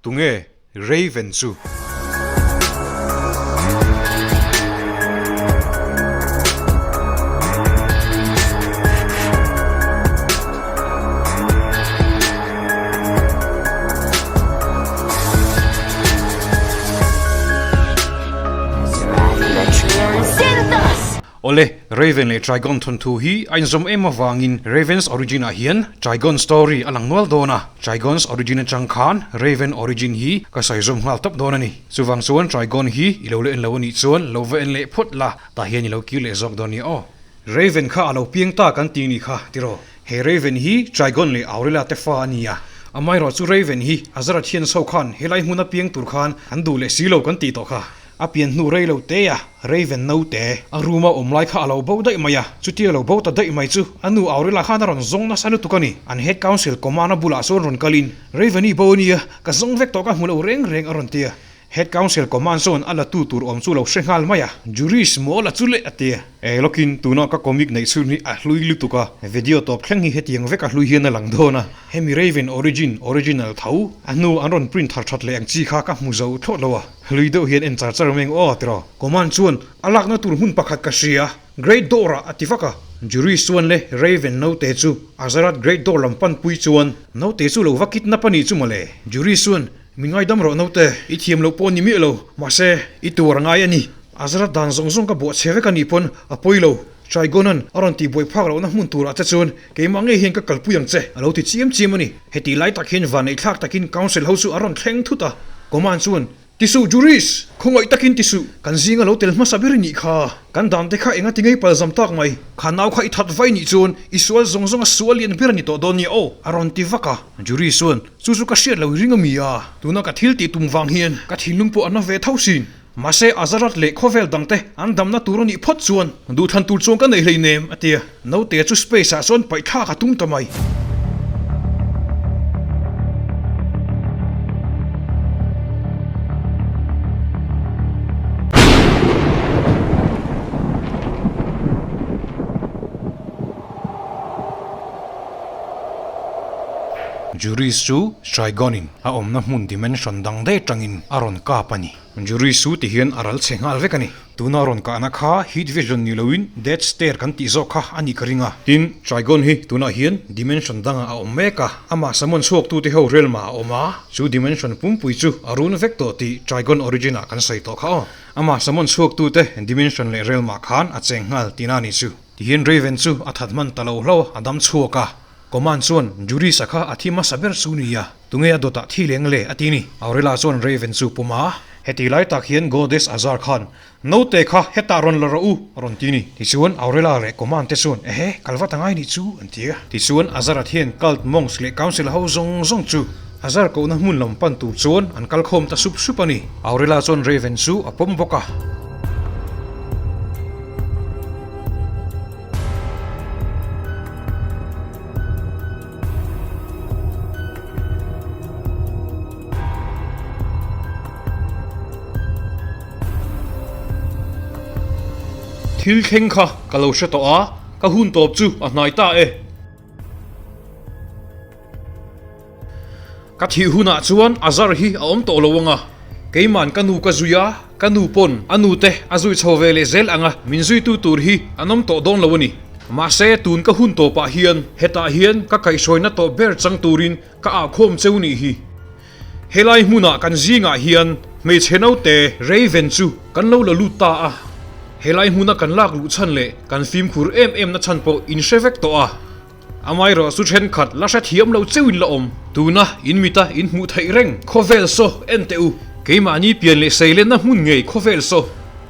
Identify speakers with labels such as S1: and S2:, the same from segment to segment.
S1: Tunge Raven chu? Awle, Raven leh Trigon thawnthu hi a inzawm em avangin Raven's Origin ah hian Trigon story a lang nual dawn a, Trigon's Origin atang khan Raven Origin hi ka sawi zawm nghal tawp dawn a ni. Chuvang chuan Trigon hi i lo la en lo a nih chuan lo va en leh phawt la, tah hian i lo kir leh zawk dawn nia aw. Raven kha a lo piang ta kan ti ni kha tiraw? He Raven hi Trigon leh Aurela te fa a ni a, amaherawh chu Raven hi a zara thian chho khan helai hmuna piang tur khan an duh leh si lo kan tih tawh kha. A pian hnu rei lo te a, Raven naute a room a awm lai kha a lo bo daih mai a, chutia lo bo ta daih mai chu a nu Aurela khan a rawn zawng nasa lutuk a ni. An head council command a bulah chuan rawn kalin, Raven i bo a nia, ka zawng vek tawh ka hmu lo reng reng a rawn ti a. Head council command chuan a la tu tur awm chu lo hre nghal mai a, Juris maw la chu le a ti a. E lawkin tuna ka comic neih chhun hi a hlui lutuk a, video tawp thleng hi hetiang vek a hlui hian a lang dawn a, hemi Raven origin original tho a hnu an rawn print thar that leh ang chi kha ka hmu zo thlawt lo a. Hlui deuh hian en char char meng aw tiraw. Command chuan a lakna tur hmun pakhat ka hria, Great Door ah a ti vak a. Juris chuan le Raven naute chu Azarath Great Door lam pan pui chuan naute chu lo va kidnap a nih chu mawle. Juris chuan Mi ngaidam rawh naute, i thiam loh pawh ni miah lo, mahse i tuar a ngai a ni. Azarath dan zawng zawng ka buah chhe vek a nih pawn a pawi lo. Trigonan a rawn tih buai phak lohna hmun turah che chuan keimah ngei hian ka kalpui ang che a lo ti chiam chiam a ni. Heti lai tak hian vanneihthlak takin Council ho chu a rawn thleng thut a, Command chuan, Ti suh Juris! Khawngaih takin ti suh! Kan zinga lo tel hmasa ber i nih kha. Kan dan te kha enga ti ngei palzam tak mai. Kha nau kha i that vai nih chuan i sual zawng zawng a sual lian ber a ni tawh dawn nia aw! A rawn ti vak a. Juris chuan, Chu chu ka hriat lo i ring a mi a? Tuna ka thil tih tum vang hian ka thinlung pawh a na ve tho sin. Mahse, Azarat leh khawvel dangte an damna tur a nih phawt chuan duhthlan tur chuan ka nei hleinem, a ti a. Naute chu space ah chuan paih thlak a tum ta mai. Juris chu Saigon-in a awmna hmun dimension dang daih atangin a rawn kap a ni. Jury su ti hian a ral chhe nghal vek a ni. Tuna rawn kahna kha heat vision ni loin death stare kan tih zawk kha a nih ka ring a. Tin, Trigon hi tunah hian dimension dangah a awm mek a, amah summon chhuaktute ho relmah a awm a, chu dimension pumpui chu a run vek tawh tih Trigon origin ah kan sawi tawh kha aw. Amah summon chhuaktute dimension leh relmah khan a cheng nghal tihna a nih chu. Tihian Raven chu a that hman ta lo hlauh a, a dam chhuak a. Command chuan Juris-a kha a thi hmasa ber chu nia, tunge a dawtah thi leng le a ti ni. Aurela chuan Raven chu pawm a, heti lai tak hian Goddess Azar khan naute kha hetah rawn la rawh u a rawn ti ni. Tichuan Aurela leh Command te chuan ehe kal vat angai nih chu an ti a. Tichuan Azar-a hian cult monks leh council ho zawng zawng chu Azar kohna hmun lam pan tur chuan an kal khawm ta sup sup a ni. Aurela chuan Raven chu a pawm bawk a. Thil thleng kha ka lo hre tawh a, ka hun tawp chu a hnai ta e. Ka thih hunah chuan a zar hi a awm tawh lo ang a, keima'n ka nu ka zui a, ka nu pawn a nu te a zui chho ve leh zel ang a, min zuitu tur hi an awm tawh dawn lo a ni. Mahse, tun ka hun tawpah hian hetah hian ka kaihhruaina tawp ber chang turin ka aukhawm cheu nih hi. Helai hmunah kan zingah hian hmeichhe naute Raven chu kan lo la lut ta a, helai hmuna kan lak luh chhan leh kan fimkhur em em na chhan pawh in hre vek tawh a. Amaherawh chu thenkhat la hrethiam lo cheuhin la awm. Tuna in mita in hmuh theih reng khawvel saw en teh u. Keimahni pian leh seilenna hmun ngei khawvel saw.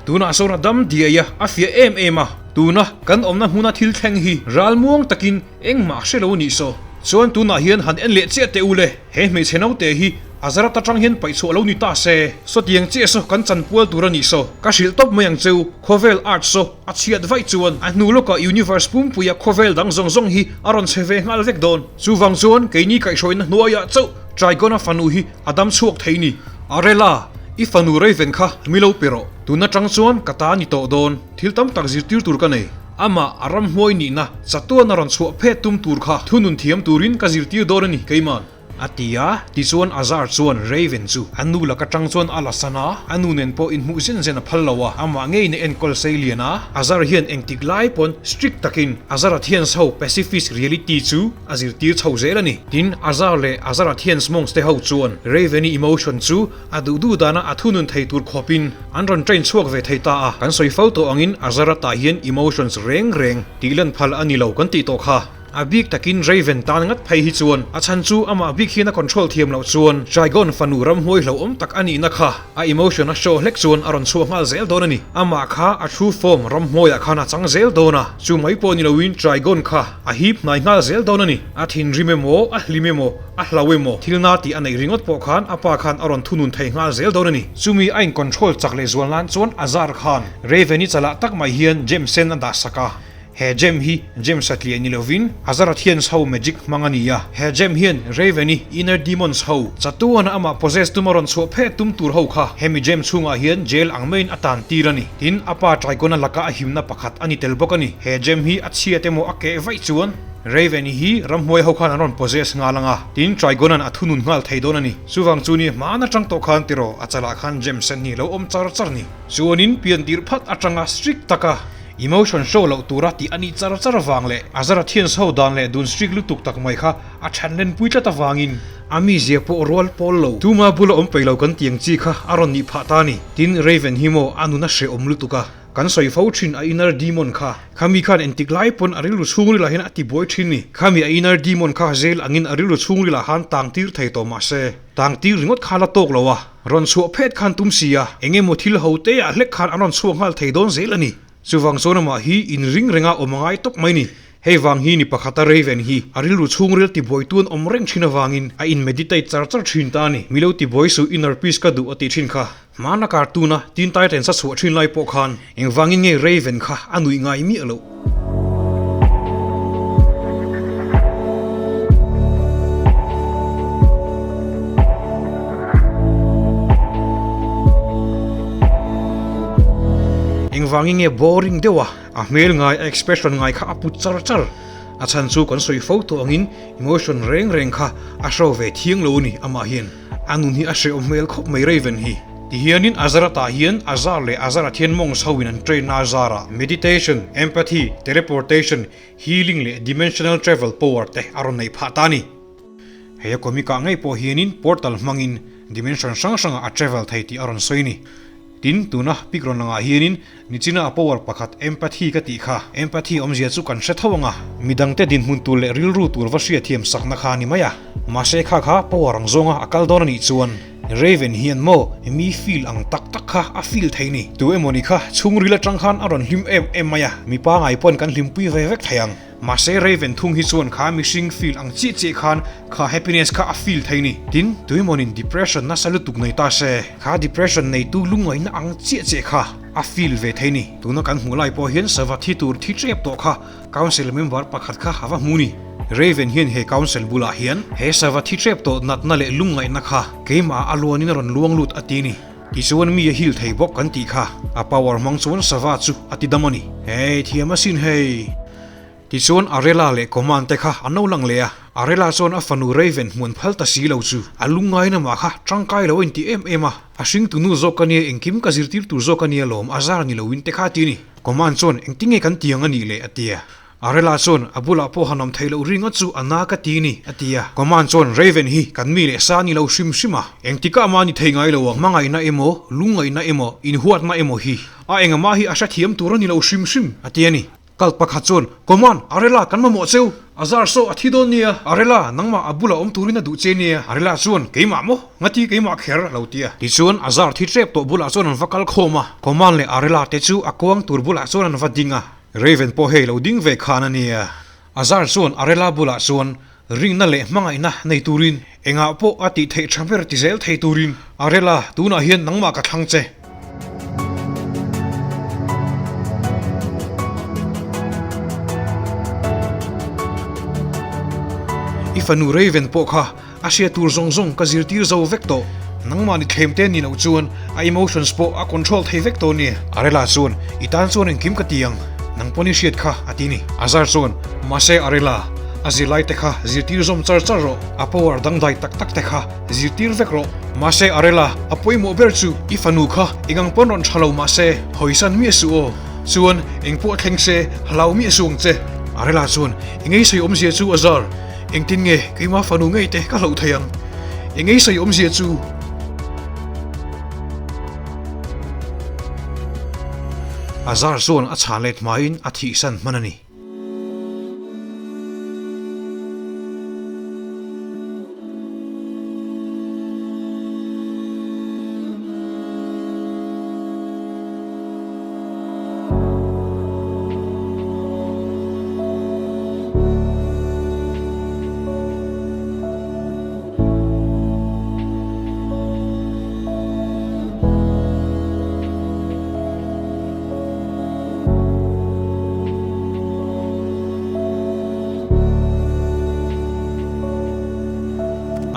S1: Tunah sawn a dam diai a, a fiah em em a. Tuna kan awmna hmuna thil thleng hi ralmuang takin engmah hre lo nih saw. Chuan tunah hian han en leh chiah teh u le. He hmeichhe naute hi a zarat atang hian paih chhuah lo ni ta se, sawtiang chiah saw kan chanpual tur a nih saw, ka hrilh tawp mai ang cheu, khawvel art saw a chhiat vaih chuan a hnu lawkah universe pumpuia khawvel dang zawng zawng hi a rawn chhe ve nghal vek dawn. Chuvang chuan keini kaihhruaina hnuaiah chauh Trigon-a fanu hi a dam chhuak thei ni. Arela, i fanu Raven kha mi lo pe rawh. Tun atang chuan ka ta ni tawh dawn, thil tam tak zirtir tur ka nei. Amah a ramhmuai nihna chatuan a rawn chhuah phet tum tur kha thunun thiam turin ka zirtir dawn a ni, keiman. A ti a, tichuan Azar chuan Raven chu a nu lak atang chuan a la san a, a nu nen pawh inhmuh zen zen a phal lo a, amah ngeiin a enkawl sei lian a, Azar hian engtik lai pawn strict takin Azara thians ho pacifist reality chu a zirtir chho zel a ni. Tin, Azar leh Azara thians monks te ho chuan Raven-i emotion chu a duh duh dana a thunun thei tur khawpin an rawn train chhuak ve thei ta a, kan sawi fo tawh angin Azara tah hian emotions reng reng tih lan phal a ni lo kan tih tawh kha. A bik takin Raven tan ngat phei hi chuan a chhan chu amah bik hian a control thiam loh chuan Trigon fanu ramhuai hlauhawm tak a nihna kha a emotion a show hlek chuan a rawn chhuah nghal zel dawn a ni. Amah kha a true form ramhuaiah khan a chang zel dawn a, chu mai pawh ni loin Trigon kha a hip hnai nghal zel dawn a ni. A thinrim emaw, a hlim emaw, a hlau emaw, thil na tih a neih ringawt pawh khan a pa khan a rawn thunun thei nghal zel dawn a ni. Chumi a in control chak leh zual nan chuan Azar khan Raven-i chalah tak mai hian gem sen a dah sak a. He gem hi gem satliah ni lovin Azarathians ho magic hmang a ni a. He gem hian Raven-i inner demons ho chatuana amah possess tuma rawn chhuah phet tum tur ho kha hemi gem chhungah hian jail ang maiin a tan tir a ni. Tin, a pa Trigon-a laka a himna pakhat a ni tel bawk a ni. He gem hi a chhiat emaw a keh vaih chuan Raven-i hi ramhnuai ho khan an rawn possess nghal ang a, tin Trigon-a'n a thunun nghal thei dawn a ni. Chuvang chu ni hmaan atang tawh khan tiraw a chalah khan gem sen hi lo awm char char ni. Chuanin pian tirh phat atanga strict taka Emotion show loh tura tih a nih char char avang leh a zara thian chho dan leh dun strict lutuk tak mai kha a then len pui tlat avangin a mizia pawh rual pawl lo. Tuma bula awm peih lo kan ti ang chi kha a rawn nih phah ta ni. Tin, Raven hi maw a nun a hrehawm lutuk a, kan sawi fo thin a inner demon kha. Khami khan entik lai pawn a rilru chhungrilah hian a ti buai thin ni. Khami a inner demon kha zel angin a rilru chhungrilah khan tang tir thei tawh mah se, tang tir ringawt kha la tawk lo a. Rawn chhuah phet khan tum si a, eng emaw thil ho te ah hlek khan an rawn chhuak nghal thei dawn zel a ni. Chuvang chuan amah hi inring renga awm a ngai tawp mai ni. Hei vang hi ni pakhata Raven hi a rilru chhungril tibuai tuan awm reng thin avangin a in meditate char char thin ta a ni. Milo tibuai suh inner peace ka duh a tih thin kha. Hmana cartoon a Teen Titans a chhuah thin lai pawh khan engvangin nge Raven kha a nuih ngai miah loh. Engvangin nge boring deuh a, a hmel ngai, a expression ngai kha a put char char. A chhan chu kan sawi fo tawh angin emotion reng reng kha a show ve thiang lo a ni amah hian. A nun hi a hrehawm hmel khawp mai Raven hi. Tihianin Azarata hian Azar leh Azara thian monks ho in an train na azarah meditation, empathy, teleportation, healing leh dimensional travel power te a rawn neih phah ta a ni. Hei a comic ah ngei pawh hianin portal hmangin dimension hrang hrangah a travel thei tih a rawn sawi a ni. Tin, tuna pic rawn langah hianin Nichina a power pakhat empathy ka tih kha empathy awmzia chu kan hre tho ang a, midangte dinhmun tur leh rilru tur va hriatthiam sakna kha a ni mai a. Mahse kha kha power ang zawnga a kal dawn a nih chuan Raven hian maw mi feel ang tak tak kha a feel thei ni. Tu emaw ni kha chhungril atang khan a rawn hlim em em mai a, mipa ngai pawn kan hlimpui ve vek thei ang. Mahse Raven thung hi chuan kha mihring feel ang chiah chiah khan kha happiness kha a feel thei ni. Tin, tuimawnin depression nasa lutuk nei ta se, kha depression neitu lungngaihna ang chiah chiah kha a feel ve thei ni. Tuna kan hmuh lai pawh hian sava thi tur thi tep tawh kha council member pakhat kha a va hmu ni. Raven hian he council bulah hian he sava thi tep tawh natna leh lungngaihna kha keimah a luanin a rawn luang lut a ti ni. Tichuan mi a heal thei bawk kan tih kha a power hmang chuan sava chu a ti dam a ni. Hei thiam asin hei. Tichuan Arela leh Command te kha an lo lang leh a, Arela chuan a fanu Raven hmuan phal ta si lo chu a lungngai namah kha tangkai lo a inti em em a, a hringtunu zawk ka nia engkim ka zirtir tur zawk a nia lawm a zar ni loin te kha a ti a ni. Command chuan engtinge kan tiang a nih le a ti a. Arela chuan a bulah pawh han awm theih loh ringawt chu a na ka ti ni, a ti a. Command chuan Raven hi kan mi leh sa ni lo hrim hrim a, engtikah mah ni thei ngai lo ang, hmangaihna emaw, lungngaihna emaw, inhuatna emaw hi a engmah hi a hrethiam tur a ni lo hrim hrim, a ti a ni. Kal pakhat chuan, Command, Arela kan mamawh cheu, a zar saw a thi dawn nia, Arela, nangmah a bulah awm turin a duh che nia, Arela chuan, Keimah maw? Ngati keimah kher? a lo ti a. Tichuan a zar thi tep tawh bulah chuan an va kal khawm a, Command leh Arela te chu a kuang tur bulah chuan an va ding a. Raven pawh hei lo ding ve khan a nia. Azar chuan Arela bulah chuan ringna leh hmangaihna nei turin engah pawh a tih theih tha ber ti zel thei turin Arela tunah hian nangmah ka thlang che. I fanu Raven pawh kha A hria tur zawng zawng ka zirtir zo vek tawh. Nangmah ni thlem te ni loh chuan a emotions pawh a control thei vek tawh ni. Arela chuan, I tan chuan engkim ka ti ang, nang pawn i hriat kha, a ti ni. Azar chuan, Mahse Arela, A zirlai te kha zirtir zawm char char rawh, a power dangdai tak tak te kha zirtir vek rawh. Mahse Arella, a pawimawh ber chu i fanu kha eng ang pawn rawn tha lo mahse hawisan miah suh aw. Chuan engpawh thleng se hlau miah suh ang che. Arella chuan eng ei sawi awmzia chu a zar, engtin nge keima fanu ngei te ka hlauh thei ang? Eng ei sawi awmzia chu? A zar chuan a chhan let hmain a thihsan hman a ni.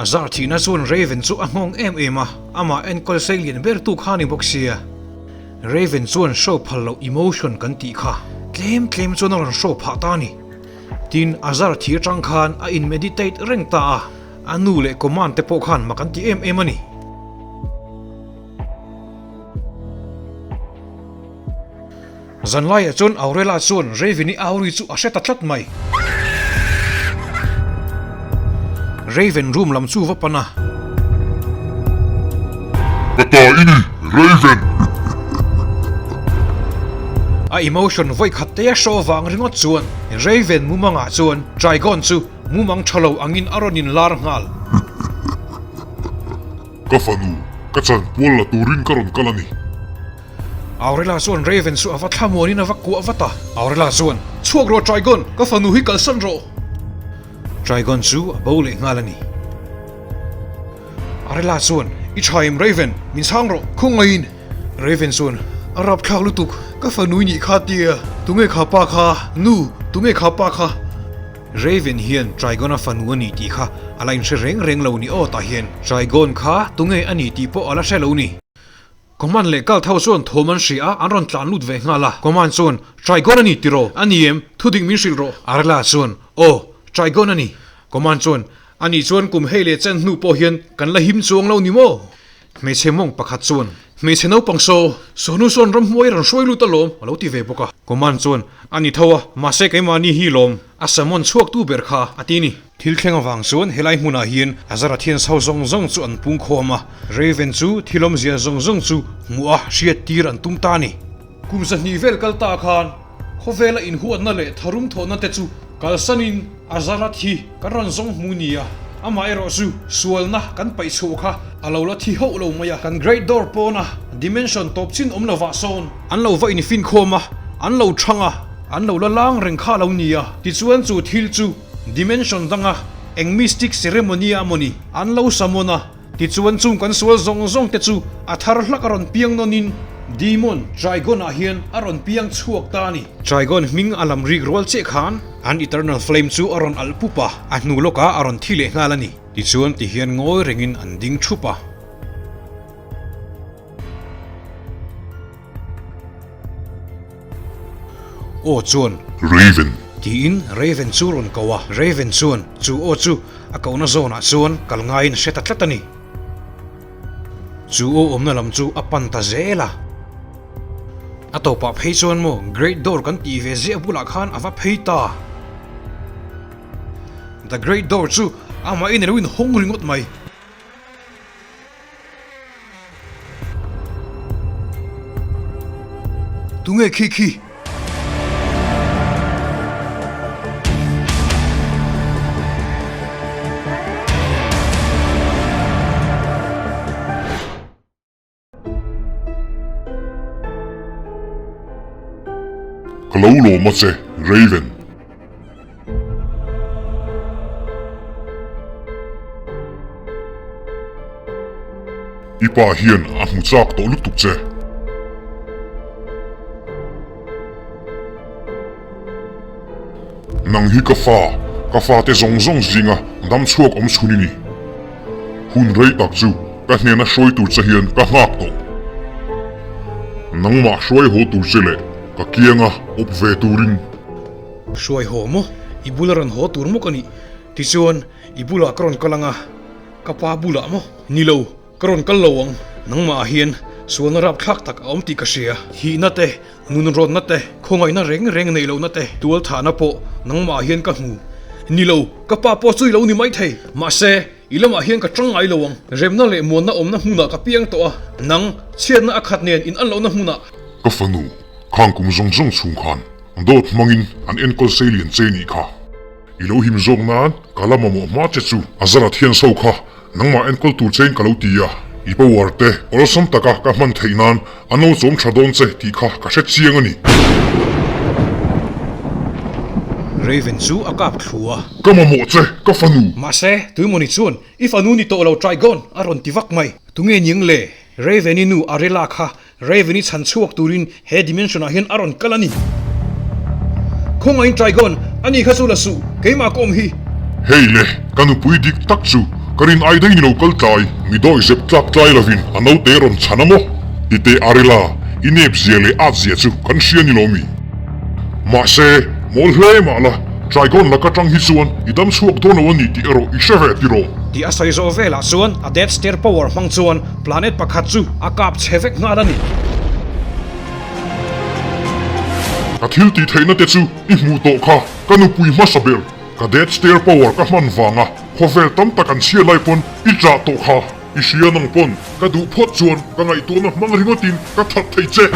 S1: A zar thihna chuan Raven chu a nghawng em em a, amah enkawl sei lian ber tu kha a ni bawk sia. Raven chuan show phal loh emotion kan tih kha tlem tlem chuan a rawn show phah ta a ni. Tin, a zar thir tang khan a in meditate reng ta a, a nu leh command te pawh khan mak an ti em em a ni. Zanlaiah chuan Aurela chuan Raven-i auri chu a hre ta tlat mai. Raven room lam chu va pan a.
S2: Ka ta i ni, Raven!
S1: A emotion vawi khat te a hraw vang ringawt chuan Raven mumangah chuan Trigon chu mumang tha lo angin a rawn inlar nghal.
S2: Ka fanu, ka chanpual la turin ka rawn kal a ni.
S1: Aurela chuan Raven chu a va thlamuanin a va kuah vat a. Aurela chuan, Chhuak rawh Trigon, ka fanu hi kalsan rawh! Trigon chu a bo leh nghal a ni. Arela chuan, I tha em Raven, min chhang rawh, khawngaihin! Raven chuan, A rapthlak lutuk, ka fanu i nih kha tia, tunge kha pa kha, nu, tunge kha pa kha? Raven hian Trigon-a fanu a ni tih kha a la inhre reng reng lo ni aw tah hian Trigon kha tunge a ni tih pawh a la hre lo ni. Command leh Cult ho chuan thawm an hria a, an rawn tlan lut ve nghal a. Command chuan, Trigon a ni tiraw? A ni em? Thudik min hrilh rawh. Arela chuan, Aw, Trigon a ni. Command chuan, A nih chuan kum hei leh chen hnu pawh hian kan la him chuang lo ni maw? Hmeichhe mawng pakhat chuan, Hmeichhe naupang saw, sawhnu sawn ramhmuai rawn hruai lut alawm, a lo ti ve bawk a. Command chuan, A ni tho a, mahse keimahni hi lawm, a summon chhuaktu ber kha, a ti ni. Thil thleng avang chuan helai hmunah hian a zara thian chho zawng zawng chu an pung khawm a, Raven chu thil awmzia zawng zawng chu hmuh a hriat tir an tum ta a ni. Kum 200 vel kal ta khan khawvela inhuatna leh tharum thawhna te chu kalsanin a zara thi kan rawn zawng hmu nia, amaherawh chu sualna kan paih chhuah kha a lo la thi hauh lo mai a. Kan Great Door pawna dimension tawp chin awm lovah sawn an lo va infinkhawm a, an lo thang a, an lo la lang reng kha a lo nia. Tichuan chu thil chu Dimension danga eng mystic ceremony a mawni an lo summon a, tichuan chung kan sual zawng zawng te chu a thar hlak a rawn piang nawnin Demon Trigon ah hian a rawn piang chhuak ta a ni. Trigon hming a lam rik rual chiah khan an Eternal Flame chu a rawn alh pup a, a hnu lawkah a rawn thi leh nghal a ni. Tichuan tihian ngawi rengin an ding thup a. Aw chuan.
S2: Raven.
S1: Tiin Raven chu rawn ko a. Raven chuan chu aw chu a kohna zawnah chuan kal ngaiin a hre ta tlat a ni. Chu aw awmna lam chu a pan ta zel a. A tawpah phei chuan maw Great Door kan tih ve ziah bulah khan a va phei ta. The Great Door chu amahin a lo inhawng ringawt mai. Tunge khi khi?
S2: Ka lo lawm a che, Raven. I pa hian a hmu chak tawh lutuk che. Nang hi ka fa, ka fate zawng zawng zinga dam chhuak awm chhun i ni. Hun rei tak chu ka hnena hruai tur che hian ka nghak tawh. Nangmah hruai haw tur che leh ka kianga awp ve turin.
S1: Hruai haw maw? I bula rawn haw tur maw ka nih? Tichuan, i bulah ka rawn kal ang a, ka pa bulah maw? Ni lo, ka rawn kal lo ang. Nangmah ah hian sualna rapthlak tak a awm tih ka hria. Thihna te, nunrawnna te, khawngaihna reng reng neih lohna te, tualthahna pawh nangmah ah hian ka hmu. Ni lo, ka pa pawh chu i lo ni maithei. Mahse, i lamah hian ka tang ngai lo ang. Remna leh muanna awmna hmunah ka piang tawh a, nang, chhiatna a khat nen in an lohna hmunah.
S2: Ka fanu, khang kum zawng zawng chhung khan dawt hmangin an enkawl sei lian che nih kha. I lo him zawk nan ka la mamawh hma che chu a zara thian so kha nangmah enkawl tur chein ka lo ti a, i power te awlsam taka ka hman theih nan an lo chawm tha dawn che tih kha ka hre chiang a ni.
S1: Raven chu a kap thlu a.
S2: Ka mamawh che, ka fanu!
S1: Mahse, tuimawni chuan i fanu ni tawh lo Trigon a rawn ti vak mai. Tunge niang le? Raven-i nu Arella kha Raven i chhan chhuak turin he dimension ah hian a rawn kal a ni. Khawngaihin Trigon, ani kha chu la suh, keimah ka awm hi.
S2: Hei le, ka nupui dik tak chu ka rin ai daih ni lo kal tlai, mi dawi zep tlak tlai lovin a naute rawn chhan a maw? Titeh Arila, i nep zia leh at zia chu kan hria ni lo mi? Mahse, mawl hle mah la, Trigon laka tang hi chuan i dam chhuak dawn lo a ni tih erawh i hre ve tiraw?
S1: Tih a sawi zawh velah chuan a Death Star power hmang chuan planet pakhat chu a kap chhe vek nghal a ni.
S2: Ka thil tih theihna te chu i hmuh tawh kha, ka nupui hmasa ber, ka Death Star power ka hman vanga khawvel tam tak an chhiat lai pawn i chah tawh kha. I hria nang pawn ka duh phawt chuan ka ngaihtuahna hmang ringawtin ka that thei che.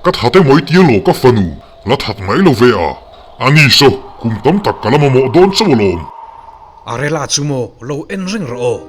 S2: Ka that emaw i tia law ka fanu la that mai lo ve a, a ni saw kum tam tak ka la mamawh dawn chauh alawm.
S1: Arela chu maw lo en reng rawh aw.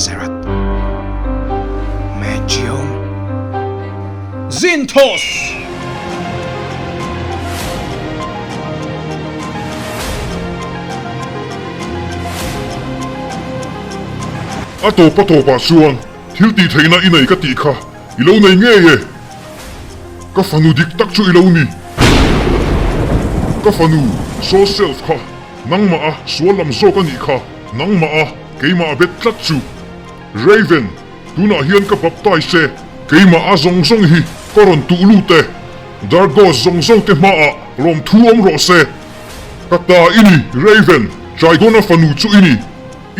S1: Azeroth. Magion. Zinthos!
S2: A tawp a tawpah chuan thil tih theihna i nei ka tih kha i lo nei ngei e. Ka fanu dik tak chu i lo ni. Ka fanu Soul Self kha nangmah a sual lam zawk a nih kha, nangmah a keimah a bet tlat chu. Raven, tunah hian ka baptize e, keimah a zawng zawng hi ka rawn tuh lut e. Dark Ghost zawng zawng te hmaah lawmthu awm rawh se. Ka ta i ni, Raven, Trigona fanu chu i ni.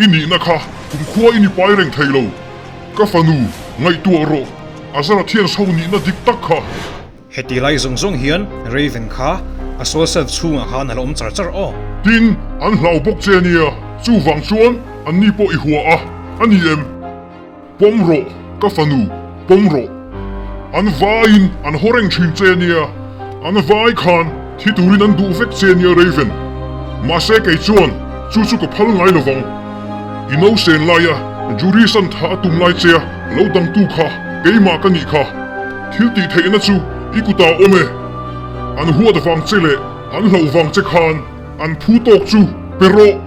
S2: I nihna kha kumkhua i ni pai reng thei lo. Ka fanu, ngaihtuah rawh, a zara thian chho nihna dik tak kha.
S1: Heti lai zawng zawng hian Raven kha a soul self chhungah khan a la awm char char aw.
S2: Tin, an hlau bawk che nia, chuvang chuan anni pawh i hua a, a ni em? Pawm rawh, ka fanu, pawm rawh. An vaiin an haw reng thin che nia, an vai khan thi turin an duh vek che nia Raven. Mahse kei chuan chu chu ka phal ngai lovang. I nausen laia Jury san tha a tum lai che a lo dangtu kha keimah ka nih kha. Thil tih theihna chu i kutah awm e. An huat vang che leh an hlauh vang che khan an phu tawk chu pe rawh.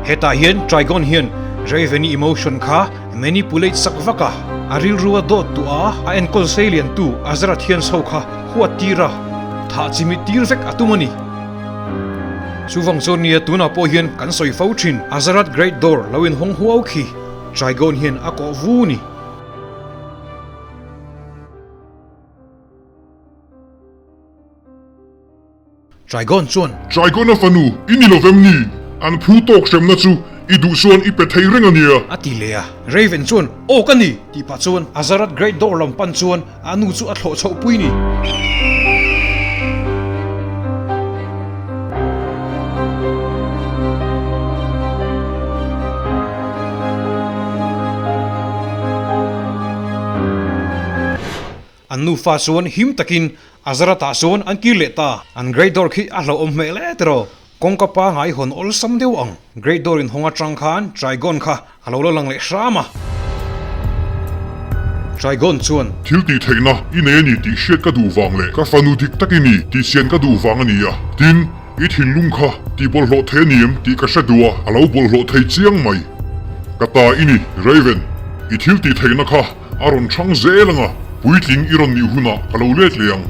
S1: Hetah hian Trigon hian Raven-i emotion kha manipulate sak vak a, a rilru a dawt duh a, a enkawl sei liantu Azarath hian chho kha huat tir a, thah chimit tir vek a tum a ni. Chuvang chuan nia tunah pawh hian kan sawi fo thin, Azarath Great Door lo inhawng huau khi Trigon hian a kawh vu ni. Trigon chuan.
S2: Trigon-a fanu i ni lovem ni? An phu tawk hremna chu i duh chuan i pe thei reng a nia.
S1: A ti leh a. Raven chuan, Aw ka ni! tih pah chuan Azarath Great Door lam pan chuan a nu chu a thlawh chhoh pui ni. An nufa chuan him takin Azarath-ah chuan an kir leh ta. An Great Door khi a hlauhawm hmel e tiraw? Kawngka pangai hawn awlsam deuh ang. Great Door in hawng atang khan Trigon kha a lo la lang leh hram a. Trigon chuan.
S2: Thil tih theihna i nei a ni tih hriat ka duh vang leh ka fanu dik tak i ni tih chian ka duh vang a ni a. Tin, i thinlung kha tih bawlhhlawh thei a ni em tih ka hre duh a, a lo bawlhhlawh thei chiang mai. Ka ta i ni, Raven. I thil tih theihna kha a rawn chhang zel ang a, puitling i rawn nih hunah ka lo let leh ang.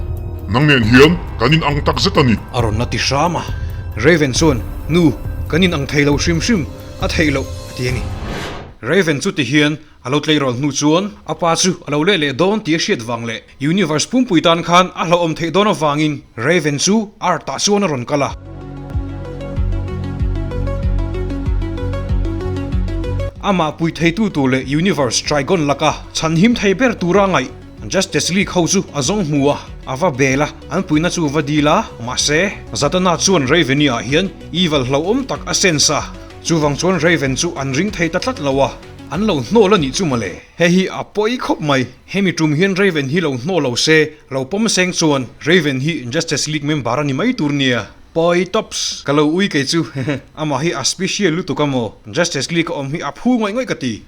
S2: Nang nen hian kan in ang tak zet a ni.
S1: A rawn la ti hram a. Raven chuan, Nu, kan in ang thei lo hrim hrim, a theih loh, a ti a ni. Raven chu ti hian a lo tleirawl hnu chuan a pa chu a lo leh leh dawn tih a hriat vang leh Universe pumpui tan khan a hlauhawm theih dawn avangin Raven chu Earth ah chuan a rawn kal a. Amah pui theitu tur leh Universe Trigon laka chhanhim thei ber tura ngaih Justice League ho chu a zawng hmu a, a va bel a, an puihna chu va dil a, mahse, Zatanna chuan Raven-i ah hian evil hlauhawm tak a sense a, chuvang chuan Raven chu an ring thei ta tlat lo a, an lo hnawl a nih chu mawle. Hei hi a pawi khawp mai, hemi tum hian Raven hi lo hnawl lo se, lo pawm seng chuan Raven hi Justice League member a ni mai tur nia. Pawi tops! Ka lo ui kei chu, amah hi a special lutuk a maw? Justice League a awm hi a phu ngawih ngawih ka ti.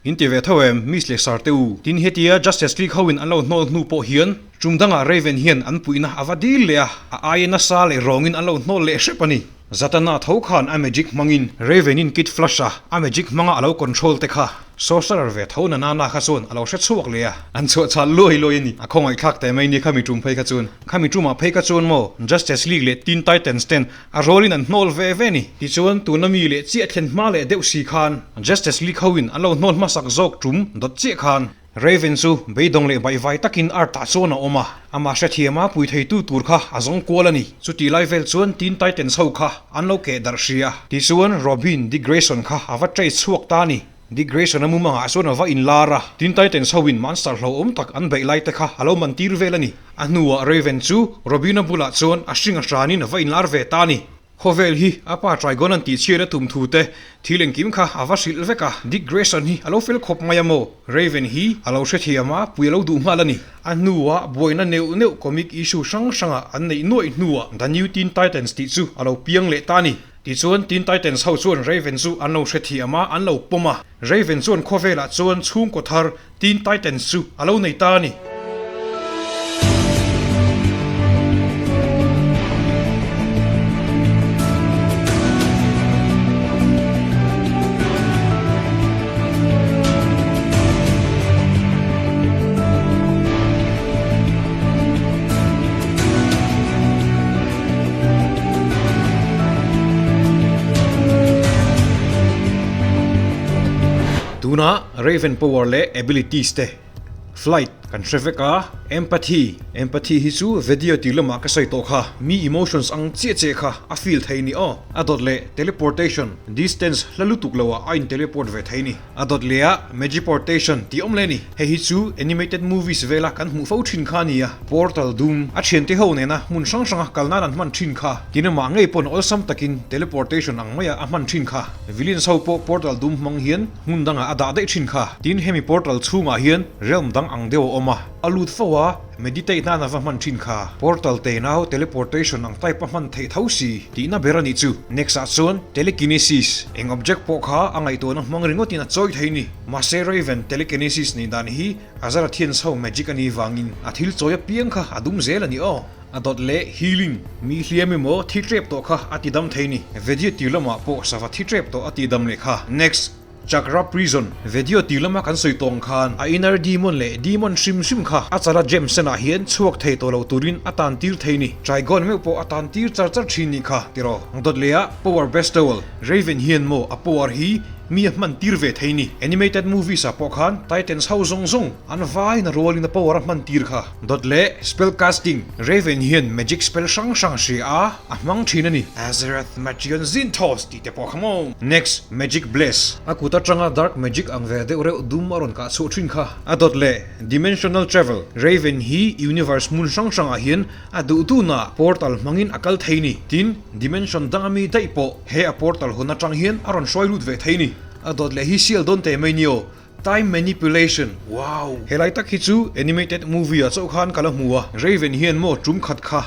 S1: In ti ve tho em, Miss leh Sir te u? Tin hetia Justice League ho in an lo hnawl hnu pawh hian tum dangah Raven hian an puihna a va dil leh a, a aia nasa leh rawngin an lo hnawl leh hrep a ni. Zatanna tho khan a magic hmangin Raven in Kid Flash a a magic hmanga a lo control te kha Sorcerer ve tho na nana kha chuan a lo hre chhuak leh a, an chhuah chhal luai luai a ni. A khawngaihthlak teh mai ni khami tum phei kha chuan. Khami tumah phei kha chuan maw Justice League leh Teen Titans ten A rawlin an hnawl ve ve ni. Tichuan, tuna mi leh chiah thlen hma leh deuh si khan Justice League hoin an lo hnawl hmasak zawk tum dawt chiah khan Raven chu beidawng leh baihvai takin Earth-ah chuan a awm a, amah hrethiama pui theitu tur kha a zawng kual a ni. Chutih lai vel chuan Teen Titans ho kha an lo keh darh hria. Tichuan, Robin, Dick Grayson kha a va trace chhuak ta a ni. Dick Grayson a mumangah chuan a va inlar a, Teen Titans hoin monster hlauhawm tak an beih lai te kha a lo man tir vel a ni. A hnuah Raven chu Robin-a bulah chuan a hring a hranin a va inlar ve ta a ni. Khawvel hi a pa Trigon an tihchhiat a tum thu te thil engkim kha a va hrilh vek a. Dick Grayson hi a lo fel khawp mai a maw? Raven hi a lo hrethiam a, pui a lo duh nghal a ni. A hnuah buaina neuh neuh comic issue hrang hranga an neih nuaih hnuah The New Teen Titans tih chu a lo piang leh ta a ni. Tichuan, Teen Titans ho chuan Raven chu an lo hrethiam a, an lo pawm a. Raven chuan khawvelah chuan chhungkaw thar Teen Titans chu a lo nei ta a ni. Tuna Raven power leh abilities te flight kan hre vek a, empathy, empathy hi chu video tih lamah ka sawi tawh kha, mi emotions ang chiah chiah kha a feel thei ni aw, a dawt leh teleportation, distance hla lutuk lo ah a in teleport ve thei ni. A dawt leh ah Magiportation tih awm leh a ni. Hei hi chu animated movies vela kan hmuh fo thin kha a ni a. Portal dum a thiante ho nena hmun hrang hranga kal nan an hman thin kha. Tin amah ngei pawn awlsam takin teleportation ang maia a hman thin kha. Villains ho pawh portal dum hmang hian hmun dangah a dah daih thin kha. Tin hemi portal chhungah hian realm dang ang deuh a awm a. A lut fo a, meditate nan a va hman thin kha. Portal te nau teleportation ang type a hman theih tho si tihna ber a nih chu. Next ah chuan telekinesis, eng object pawh kha a ngaihtuahna hmang ringawtin a chawi thei ni. Mahse Raven telekinesis nih dan hi a Zarathians ho magic a nih vangin a thil chawi apiang kha a dum zel a ni aw. A dawt leh healing, mi hliam emaw thi tep tawh kha a ti dam thei ni. Vedio tir lamah pawh sava thi tep tawh a ti dam leh kha. Next. Chakra Prison video tih lama kan sawi tawng khan a inner demon leh demon hrim hrim kha a chala gem senah hian chhuak thei tawh lo turin a tan tir thei ni. Trigon meuh pawh a tan tir char char thin nih kha tiraw. Dawt leh ah Power Bestowal Raven hian maw a power hi mi a hman tir ve thei ni. Animated movies ah pawh khan Titans ho zawng zawng an vain a rualin a power a hman tir kha. Dawt leh Spell Casting Raven hian magic spell hrang hrang hria a, a hmang thin a ni. Azarath Machion Zinthos tih te pawh kha maw. Next, Magic Bless. A kut atanga Dark Magic ang ve deuh reuh dum a rawn kah chhuah thin kha. A dawt leh Dimensional Travel, Raven hi Universe hmun hrang hrangah hian a duh duhna portal hmangin a kal thei ni. Tin, Dimension danga mi daih pawh he a portal hun atang hian a rawn hruai lut ve thei ni. A dawt leh hi sial dawn teh mai ni aw. Time Manipulation, Wow! Helai tak hi chu animated movie ah chauh khan ka la hmu a, Raven hian maw tum khat kha.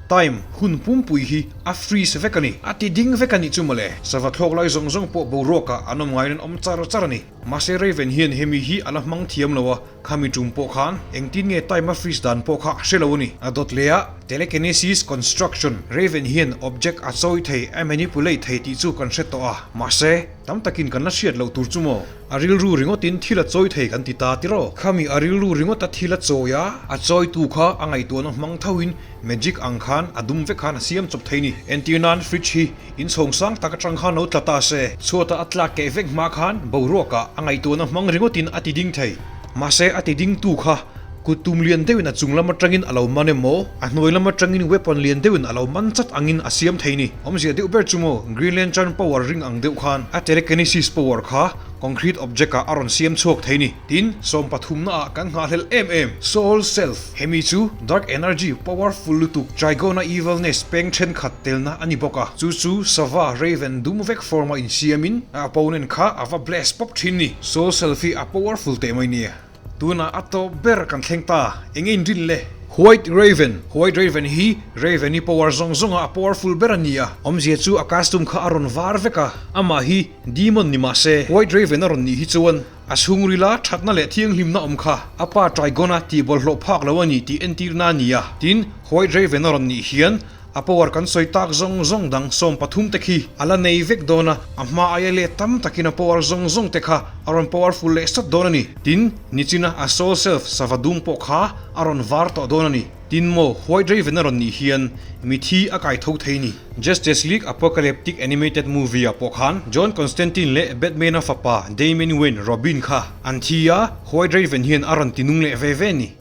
S1: Time, hun pumpui hi a freeze vek a ni. A ti ding vek a nih chu mawle. Sava thlawk lai zawng zawng pawh boruakah an awm ngaiin an awm char char a ni. Mahse Raven hian hemi hi a la hmang thiam lo a, khami tum pawh khan engtin nge time a freeze dan pawh kha a hre lo a ni. A dawt leh a, Telekinesis Construction, Raven hian object a chawi thei, a manipulate thei tih chu kan hre tawh a, mahse tam takin kan la hriat loh tur chu maw? A rilru ringawtin thil a chawi thei kan ti ta tiraw? Khami a rilru ringawta thil a chawi a, a chawitu kha a ngaihtuahna hmang thoin magic ang khan a dum vek khan a siam chawp thei ni. Entir nan fridge hi inchhawng sang tak atang khan lo tla ta se, chhuata a tlak keh vek hma khan boruakah a ngaihtuahna hmang ringawtin a ti ding thei. Mahse a ti dingtu kha kut tum lian deuhin a chung lam atangin a lo man emaw, a hnuai lam atangin weapon lian deuhin a lo man chat angin a siam thei ni. Awmzia deuh ber chu maw Green Lantern power ring ang deuh khan a telekinesis power kha concrete object ah a rawn siam chhuak thei ni. Tin, sawmpathumna ah kan nghahhlelh em em, Soul Self. Hemi chu Dark Energy powerful lutuk Trigona Evilness peng thenkhat telna a ni bawk a, chu chu Sava Raven dum vek form a insiamin a opponent kha a va blast pawp thin ni. Soul Self hi a powerful teh mai nia. Tunah a tawp ber kan thleng ta, eng inrin le? White Raven, White Raven hi Raven i power zawng zawnga a powerful ber a ni a, awmzia chu a costume kha a rawn var vek a, amah hi demon ni mahse White Raven a rawn nih hi chuan A chhungrila thatna leh thianghlimna awm kha a pa Trigona tih bawlhhlawh phak lo a ni tih entirna a ni a. Tin, White Raven a rawn nih hian a power kan sawi tak zawng zawng dang 13 te khi a la nei vek dawn a, a hma aia let tam takin a power zawng zawng te kha a rawn powerful leh sat dawn a ni. Tin, nichina a soul self sava dum pawh kha a rawn var tawh dawn a ni. Tin maw, White Raven a rawn nih hian mithi a kai tho thei ni. Justice League Apocalyptic Animated Movie ah pawh khan John Constantine leh Batman-a fapa Damian Wayne Robin kha an thi a, White Raven hian a rawn ti nung leh ve ve ni.